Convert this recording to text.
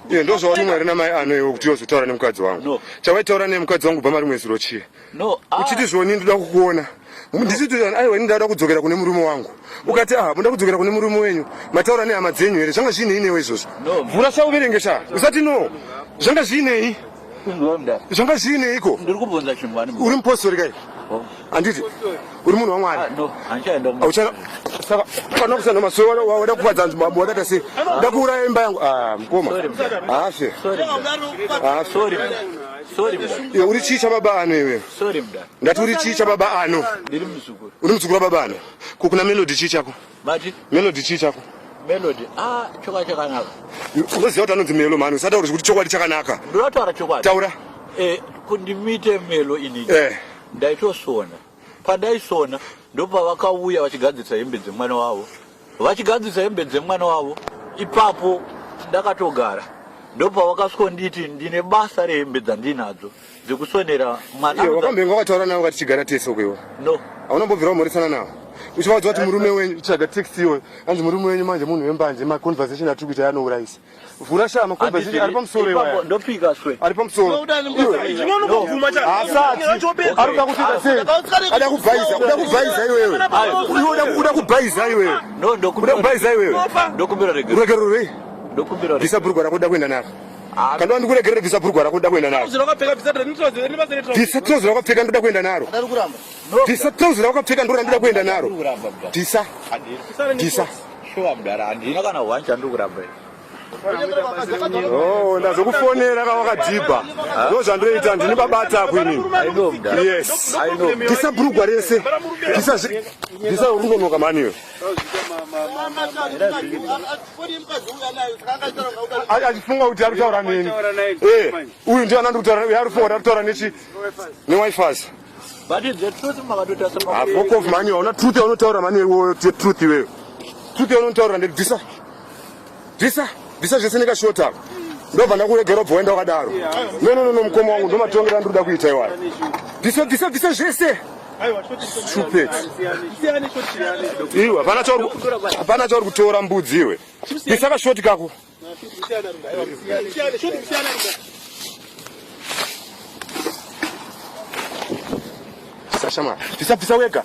Iye ndozvawatumwa here namai ano iwe kuti uzotaura nemukadzi wangu? No. Chawaitaura nemukadzi wangu kubva marimwe zuro chii? No. Ah. Uchiti zvoni ndoda kukuona. Ndichiti aiwa ini ndada kudzokera kune murume wangu. Ukati ah munoda kudzokera kune murume wenyu. Mataura nehama dzenyu here? Zvanga zviinei newe izvozvo? No. Vhura sha uverenge sha. Usati no. Zvanga zviinei? Zvanga zviineiko? Ndiri kubvunza chinhu wani. Uri mupostori kai? Oh. Handiti uri munhu waMwari. Ah, no, handichaenda kuma. Auchana saka kana kusana masowe wada kuvadza hanzi mambo wadaita sei? Ndakuuraya imba yangu. Ah, mukoma. Sorry, mudhara. Hafe. Sorry, mudhara. Hafe. Sorry, mudhara. Sorry, mudhara. Iwe uri chii chababa ano iwe? Sorry, mudhara. Ndati uri chii chababa ano? Ndiri muzukuru. Uri muzukuru wababa ano? Ko kuna Melody chii chako? Mati Melody chii chako? Melody. Ah, chokwadi chakanaka. Unoziva kuti anonzi Melo mhani, usataura zvekuti chokwadi chakanaka. Ndinotaura chokwadi. Taura. Eh, kundimite Melo inini. Eh. Ndaitosona. Pandaisona ndopavakauya vachigadzirisa hembe dzemwana wavo. Vachigadzirisa hembe dzemwana wavo ipapo ndakatogara. Ndopavakaswonditi ndine basa rehembe dzandinadzo dzekusonera mwana. Iwe wakambenge wakataura navo ukati chigara tese uko iwe. No. Hauna mbobvira wamhoresana navo. Uchivaudza kuti murume wenyu tsvaga text iyoyo. Hanzi murume wenyu manje munhu wembanje ma conversation atiri kuita anourayisa. Vhura sha ma conversation ari pamusoro iwaya. Ndopika swe. Ari pamusoro. Asati. Ari kuda kuita sei? Ada kubhaiza, uda kubhaiza iwewe. Iwe uda kubhaiza iwewe. No, ndokumbira. Uda kubhaiza iwewe. Ndokumbira regero. Regero rei? Ndokumbira. Bvisa bhurugwa rako uda kuenda naro. Kana ndikuregerere bvisa bhurugwa rako ndoda kuenda naro. Bvisa trouser rakapfeka ndoda kuenda naro. Bvisa trouser rakapfeka ndoda ndoda kuenda naro. Bvisa. Bvisa. Shuwa mudara handina kana one chandiri kuramba. Oh, ndazokufonera ka wakadhibha. Ndozvandoita ndini babata ako inini. Yes. Bvisa bhurugwa rese. Bvisa bvisa uri kunonoka mhani iwe. Achifunga kuti ari kutaura neni. Eh, uyu ndiye anandi kutaura, uyu ari kufunga kuti ari kutaura nechi neWifers. But the truth makatoita sema. Ah, fuck off mani, hauna truth yaunotaura mani iwe truth iwewe. Truth yaunotaura ndebvisa. Bvisa, bvisa zvese nekashort ako. Ndobva ndakuregera ubva waenda wakadaro. No, no, no, no, mukoma wangu ndomatongero andiri kuda kuita iwayo. Bvisa, bvisa, bvisa zvese. Stupid. Iwe hapana chauri hapana chauri kutora mbudzi iwe. Bvisa kashoti kako. Bvisa shamwari. Bvisa bvisa wega.